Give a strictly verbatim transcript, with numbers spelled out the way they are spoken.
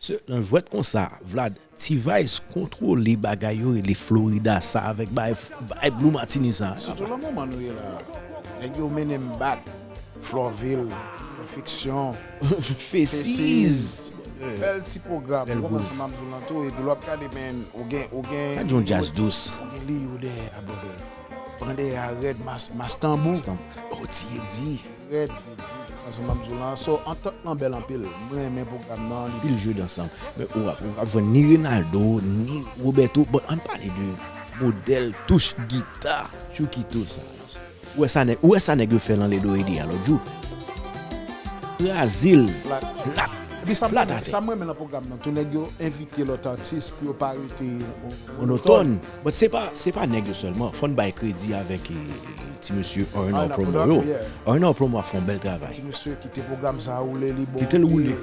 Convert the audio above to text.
Se nan jwèt konsa, Vlad, T-Vice kontwole bagay yo rele Florida sa avèk bay, bay Blue Martini sa. Sitou nan moman nou ye la, nèg yo mennen m bat Flòvil, Fiksyon, Fesiz. Bèl ti pwogram. Ou konprann sa m ap di w lan tou, epi lè w ap gade, men, ou gen, ou gen. Gad yon jazz dous. Ou gen Liyou dèyè a, brother. Pran dèyè a rèd, mas, mas tanbou. O T D. Rèd, ansanm ap di w lan. So, antant lan bèl anpil. Mwen renmen pwogram nan. Li Pil jeu d'ensemble. Men ou ap, ou ap jwenn ni Renaldo, ni Roberto. Bon, ann pale de modèl touch gita, Chukito sa. Ou wè sa nèg, ou wè sa nèg yo fè nan Ledo Ede a lòt jou. Kraze l. Plat. Plat. Epi sa m Plat renmen, atè. Sa m renmen nan pwogram nan, tou nèg yo envite lòt atis pou yo pa rete Monotòn. But se pa, se pa nèg yo sèlman. Fò n bay kredi avèk eh, ti mesye Arnold Arnold Promo Promo, yo. Yeah. Arnold Promo ap fè yon bèl travay. Ti mesye kite pwogram sa a woule li bon. Kite l woule.